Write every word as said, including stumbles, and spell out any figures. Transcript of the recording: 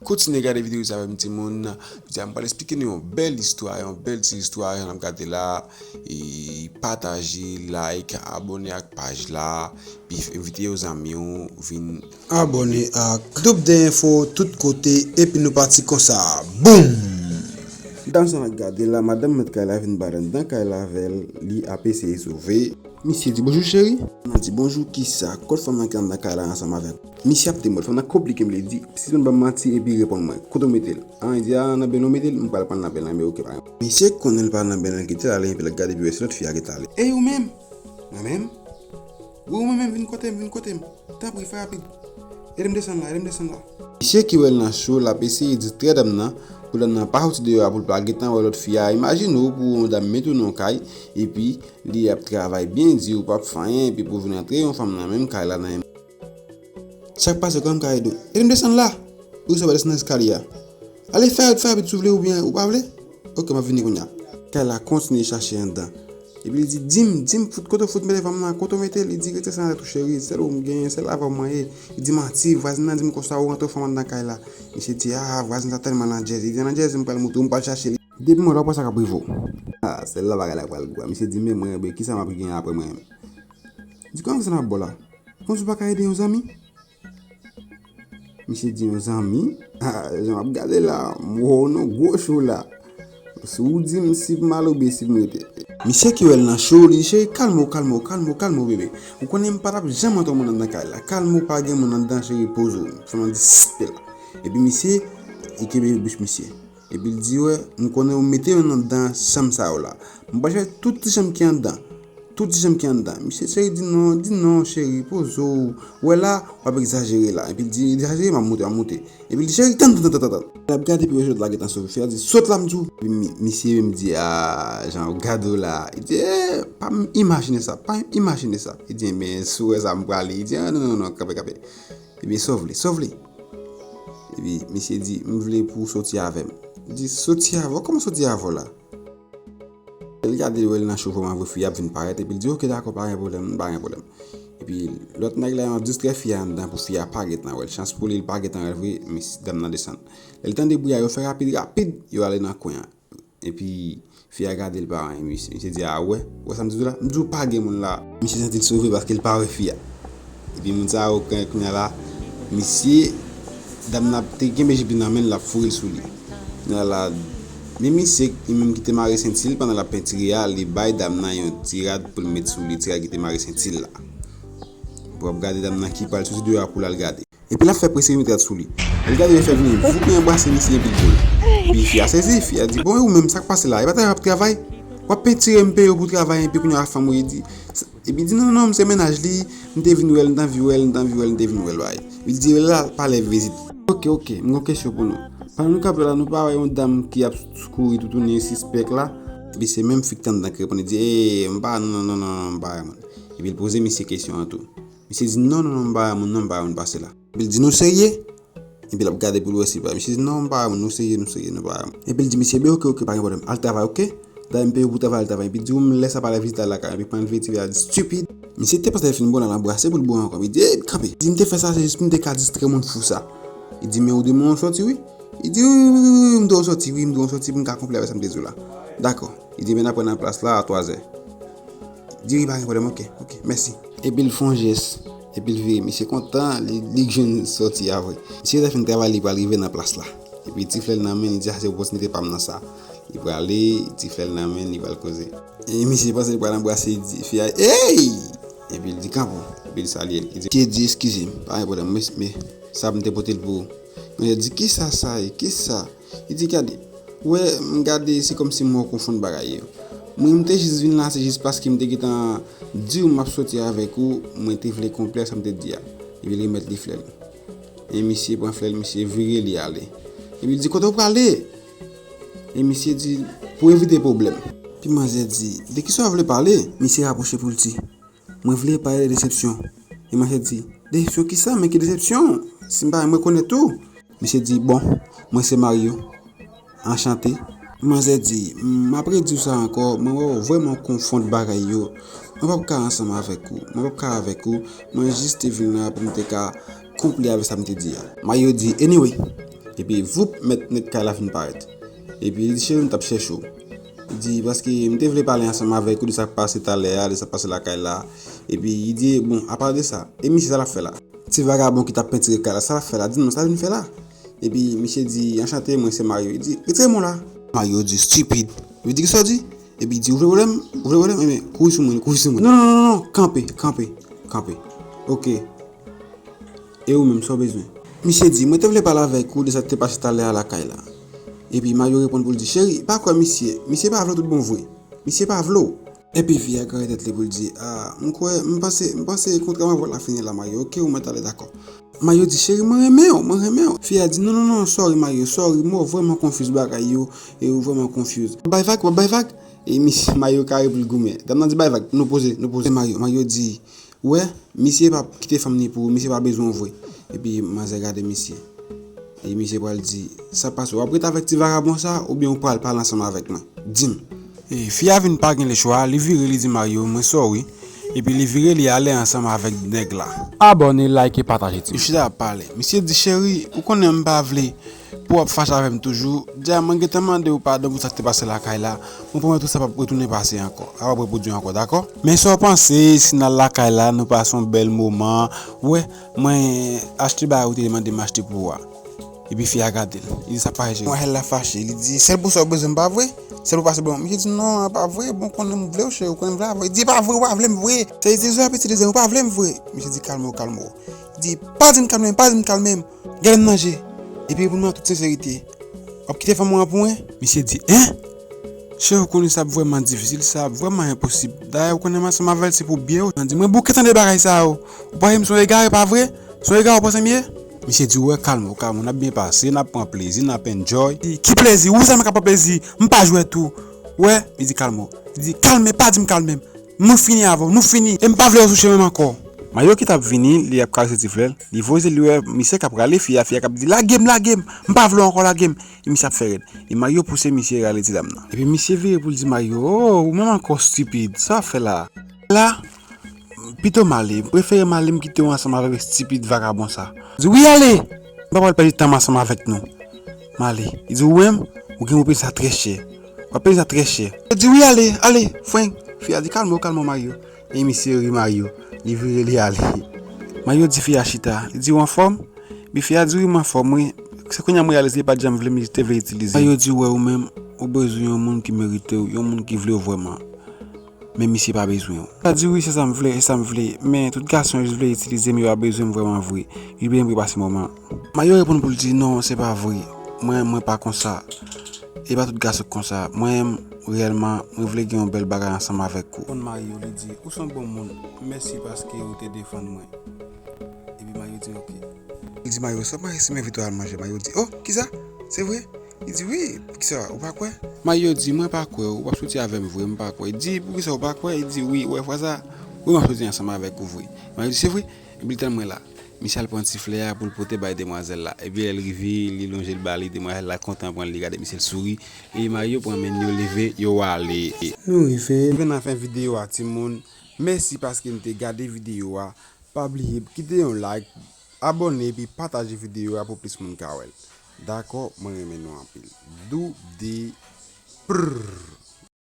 Kontinye gade videyo sa avè m timoun. Jodi a m pral esplike nou yon bèl istwa, yon bèl ti istwa, jan n ap gade la. E pataje, like, abòne ak paj la, epi envite yon zanmi w vin abòne ak Double D Info tout kote, epi nou pati konsa. Boom! Dam sa n ap gade la, madanm mèt kay la vin bat anndan kay la avè l, li ap eseye sove. Misye di, "Bonjou, cheri." Nan di, "Bonjou, kisa?" Kot fanm nan ki anndan kay la ansanm avè l. Misye ap demande, fanm nan konplike m, li di, "Sispann ban m manti epi reponn mwen. Kote w mete l?" An, li di, "A, nan benn ou mete l, m pral pran l nan benn lan, men oke, pa gen." Misye konnen l pa nan benn lan kite l ale, epi l ap gade pi wè se lòt fi a ki t ale. "Ey, ou menm?" "Mwen menm?" "Wi, ou menm, vin kote m, vin kote m. Tanpri, fè rapid. Ede m desann la, ede m desann la." Misye ki wè l nan cho, l ap eseye distrè dam nan, pou dam nan pa soti deyò a, pou l pa gentan wè lòt fi a. Imajine w, pou yon dam mete w nan yon kay, epi li ap travay byen di, ou p ap fè anyen, epi pou vin antre yon fanm nan menm kay la nan menm. "Sa k pase, kòman m ka ede w?" "Ede m desann la." "Wi, sa w pa desann eskalye a." "Ale, fè rapid, fè rapid, si w vle, oubyen ou pa vle." "Oke, m ap vini kounye a." Kay la kontinye chache anndan. Epi li di, "Di m, di m, fout, kote w fout mete fanm nan, kote w mete l?" Li di, "Rete san rete, cheri, sèl ou m genyen, sèl avè w mwen ye." Li di, "Manti, vwazen nan di m konsa ou rantre yon fanm anndan kay la." Misye di, "A, vwazen sa tèlman landjèz." Li di, "Landjèz, m pral montre w, m pral chache li. Depi mwen la, w pa sa k ap rive w." A, sèl la bagay la pral gwa. Misye di, "Men mwen, ben, kisa m ap gen apre mwen menm?" Li di, "Kòman sa n ap bò la? Kòmsi w pa ka ede yon zanmi?" Misye di, "Yon zanmi? A, jan m ap gade la, m wè w nan gwo cho la. Si w di m si m ale oubyen si m rete." Misye ki wè l nan cho, li di, "Cheri, kalme w, kalme w, kalme w, kalme w, bebe. Ou konnen m pa t ap janm antre yon moun anndan kay la. Kalme w, pa gen moun anndan, cheri, poze w." Fanm nan di, "Sst, la." Epi misye, li kenbe bouch misye. Epi l di, "Wè, m konnen w mete youn anndan chanm sa yo la. M pral chèche tout ti chanm ki anndan. Tout ti chanm ki anndan." Misye, cheri, di, "Non, di non, cheri, poze w. Wè la, w ap egzajere la." Epi l di, "Egzajere, m ap moute, m ap moute." Epi l di, "Cheri, tann, tann, tann, tann, tann." L ap gade pi wè si lòt la gentan sove. Fè a di, "Sot la, m di w." Epi mi-, misye menm di, "A, jan w gade w la." Li di, "E, pa m imajine sa, pa m imajine sa." Li di, "Enben, si w wè sa, m prale." Li di, "A, non, non, non, kanpe, kanpe." Ebyen, sa w vle, sa w vle. Epi misye di, "M vle pou w soti avè m." Li di, "Soti avè w? Kòman soti avè w la?" Lè l gade, l wè l nan cho vrèman vre, fi a ap vin parèt, epi l di, "Oke, dakò, pa gen pwoblèm, pa gen pwoblèm." Epi lòt nèg la, yon distrè fi a anndan pou fi a pa gentan wè l. Chans pou li, li pa gentan wè l vre, misye, dam nan desann. Lè l tande bri a, yo fè rapid, rapid, yo ale nan kwen an. Epi fi a gade l pa anyen, misye. Misye di, "A, wè, wè sa m di w la? M di w pa gen moun la." Misye santi l sove paske l pa wè fi a. Epi moun sa yo, kounye a la, misye, dam nan te kenbe jip li nan men l, l ap foure l sou li. Kounye a la, men misye, li menm ki te mare senti l pandan l ap pentire a, li bay dam nan yon ti rad pou l met sou li, ti rad ki te mare senti l la. Pou ap gade dam nan ki pral soti deyò a pou l al gade. Epi l ap fè prese remèt rad sou li. Lè l gade, l fè vini, voup li anbrase misye epi l boule. Epi fi a sezi, fi a di, "Bon, e ou menm, sa k pase la? E pa travay w ap travay? W ap pentire m peye w pou travay, epi kounye a fanm ou ye di." Epi l di, "Non, non, non, m se mennaj li, m te vin wè l, m t anvi wè l, m t anvi wè l, m te vin wè l, bay." Epi l di, "Lè l la, pa lè vizit." "Oke, oke, m gen yon kesyon pou nou. Pandan nou kanpe la, nou pa wè yon dam ki ap kouri toutouni sispèk la?" Epi se menm fi k t anndan ki reponn, li di, "E, m pa, non, non, non, non, non, m pa wè moun." Epi l poze misye kesyon an tou. Misye di, "Non, non, non, m pa wè moun, non, m pa wè moun pase la." Epi l di, "Nou serye?" Epi l ap gade pou l wè si pa. Misye di, "Non, m pa wè moun, nou serye, nou serye, nou pa wè moun." Epi l di, "Misye, ben, oke, oke, pa gen pwoblèm. Al travay, oke? Dayè, m peye w pou travay, al travay." Epi l di, "Ou menm lè sa pa lè vizit la lakay." Epi pran veti, epi l di, "Stupid." Misye te panse l fin bon, l anbrase pou l bon ankò. Epi l di, "Ey, kanpe." Li di, "M te fè sa, se jis pou m te ka distrè moun fou sa." Li di, "Men ou dwe mwen yon sòti, wi." Li di, "Wi, wi, wi, wi, m dwe yon sòti, wi, m dwe yon sòti pou m ka konplè avè sa m te di w la." Dakò. Li di, "Men n ap wè nan plas la a twazè." Di, "Wi, pa gen pwoblèm, oke, oke, mèsi." Epi l fè yon jès, epi l vire. Misye kontan, li, li jwenn sòti a vre. Misye te fin travay, li pral rive nan plas la. Epi ti flè l nan men, li di, "A, se opòtinite pa m nan sa." Li prale, ti flè l nan men, li pral koze. E misye panse li pral anbrase, li di, fi a, "Ey!" Epi l di, "Kanpe w." Epi l salye l. Li di, "Misye di, eskize m, pa gen pwoblèm, men, men sa m te pote l pou ou." Misye di, "Kisa sa ye? Kisa?" Li di, "Gade, wè, m gade, se kòmsi m wè w konfonn bagay yo. Mwen, m te jis vin la, se jis paske m te gentan di w m ap soti avèk ou, mwen te vle konplè sa m te di a." Epi l remèt li flè l. E misye pran flè l, misye vire li ale. Epi l di, "Kote w prale?" E misye di, "Pou evite pwoblèm." Epi manzè di, "De kisa w vle pale?" Misye rapwoche pou l di, "Mwen vle pale de desepsyon." E manzè di, "Desepsyon kisa? Men ki desepsyon? Si m pa mwen konèt ou." Misye di, "Bon, mwen se Mario. Anchante." Manzè di, "M ap redi w sa ankò, mwen wè w vrèman konfonn bagay yo. Mwen p ap ka ansanm avèk ou. Mwen p ap ka avèk ou. Mwen jis te vin la pou m te ka konplè avèk sa m te di a." Mario di, "Anyway, Epi voup, mèt nèg kay la fin parèt. Epi li di, cheri, m t ap chèche w. Li di, paske m te vle pale ansanm avèk ou de sa k pase talè a, de sa k pase lakay la. Epi li di, bon, apa de sa, e misye sa l ap fè la? Ti vagabon ki t ap pentire kay la, sa l ap fè la? Di m non, sa l vin fè la? Epi misye di, anchante, mwen se Mario. Li di, retire men w la. Mario di, stupid. Li di, kisa w di? Epi di, ou vle pwoblèm? Ou vle pwoblèm? Ebyen, kouri sou mwen, kouri sou mwen. Non, non, non, non, kanpe, kanpe, kanpe. Oke. E ou menm, sa w bezwen? Misye di, mwen te vle pale avèk ou de sa k te pase talè a lakay la. Epi Mario reponn pou l di, cheri, pa kwè misye. Misye pa vle w tout bon vre. Misye pa vle w. Epi fi a kare tèt li pou l di, a, m kwè, m panse, m panse kontra m avè w la fini la, Mario. Oke, ou mèt ale, dakò. Mario di, cheri, mwen renmen w, mwen renmen w. Fi a di, non, non, non, sorry, Mario, sorry, mwen vrèman confuse bagay yo, e ou vrèman confuse. W ap bay vag, w ap bay vag. E misye, Mario kare pou l goumen. Dam nan di, bay vag, nou poze, nou poze. Mario, Mario di, wè, misye p ap kite fanm ni pou ou, misye pa bezwen w vre. Epi manzè gade misye. E misye pral di, sa pase, w ap ret avèk ti vagabon sa, oubyen ou pral pale ansanm avèk mwen? Di m. E fi a vin pa gen lechwa, li vire, li di Mario, mwen sorry. Epi li vire, li ale ansanm avèk nèg la. Abòne, like, pataje ti. Yo chita ap pale. Misye di, cheri, ou konnen m pa vle pou w ap fache avè m toujou. Dja, mwen gentan mande w padon pou sa k te pase lakay la. Mwen pwomèt ou sa p ap retounen pase ankò. Sa p ap repwodui ankò, dakò? Men sa w panse, si n al lakay la, nou pase yon bèl moman. Wè, mwen achte bagay ou te mande m achte pou ou a. Epi fi a gade l. Li di, sa k pase, cheri? Mwen, l la fache. Li di, sèl pou sa w bezwen m, pa vre? Sèl pou pase bon. Misye di, non, pa vre. Bon, konnen m vle w, cheri. Ou konnen m vle w. Li di, pa vre, ou pa vle m vre. Se itilize w ap itilize m, ou pa vle m vre. Misye di, kalme w, kalme w. Li di, pa di m kalme m, pa di m kalme m. Gade m nan je. Epi reponn mwen an tout senserite. W ap kite fanm ou an pou mwen? Misye di, en? Cheri, ou konnen sa ap vrèman difisil, sa ap vrèman enposib. Dayè, ou konnen m ansanm avè l, se pou byen w. Li di, mwen bouke tande bagay sa yo. Ou panse m se yon egare, pa vre? Se yon egare ou panse m ye? Misye di, ou wè, kalme w, kalme w, n ap byen pase, n ap pran plezi, n ap enjoy. Li di, ki plezi? Ou sa m ka pran plezi? M pa jwèt ou. Wè? Li di, kalme w. Li di, kalme, pa di m kalme m. Nou fini avè w, nou fini. E m pa vle w sou chemen m ankò. Mario ki t ap vini, li ap karese ti flè l, li voye zye l, li wè misye k ap rale fi a, fi a k ap di, lage m, lage m, m pa vle w ankò, lage m. E misye ap fè rèd. E Mario pouse misye rale ti dam nan. Epi misye vire pou l di Mario, o, ou menm ankò stipid, sa w ap fè la? La, pito m ale, m prefere m ale m kite w ansanm avèk estipid vagabon sa. Di, wi, ale! M pa pral pèdi tan m ansanm avèk nou. M ale. Li di, ou menm, ou gen pou peye sa trè chè. W ap peye sa trè chè. Li di, wi, ale, ale, frenk. Fi a di, kalme w, kalme w, Mario. E misye ri Mario. Li vire, li ale. Mario di fi a chita. Li di, ou anfòm? Epi fi a di, wi, m anfòm, wi. Se kounye a m reyalize li pa t janm vle m, li te vle itilize m. Mario di, ou wè, ou menm, ou bezwen yon moun ki merite w, yon moun ki vle w vrèman. Men misye pa bezwen w. Li di, wi, se sa m vle, se sa m vle. Men tout gason yo jis vle itilize m, yo pa bezwen m vrèman vre. Yo byen vre pase moman. Mario reponn pou l di, non, se pa vre. Mwen, mwen pa konsa. E pa tout gason k konsa. Mwen, reyèlman, mwen vle gen yon bèl bagay ansanm avèk ou. Reponn Mario, li di, ou se yon bon moun. Mèsi paske ou te defann mwen. Epi Mario di, ok. Li di Mario, sa w panse si m envite w al manje? Mario di, oh, kisa? Se vre? Li di, wi, poukisa? Ou pa kwè? Mario di, mwen pa kwè w, w ap soti avè m vre, m pa kwè. Li di, poukisa w pa kwè? Li di, wi, ou wè fwa sa? Wi, m ap soti ansanm avèk ou vre. Mario di, se vre? Epi l tann mwen la. Misye al pran ti flè a pou l pote bay demwazèl la. Epi lè l rive, li lonje l ba li, demwazèl la kontan pran l, li gade misye, l souri. E Mario pran men l, yo leve, yo ale. Nou rive. Rive nan fen videyo a, timoun. Mèsi paske n te gade videyo a. Pa bliye kite yon like, abòne epi pataje videyo a pou plis moun ka wè l. Dakò, mwen renmen nou anpil. Doudi. Prrr.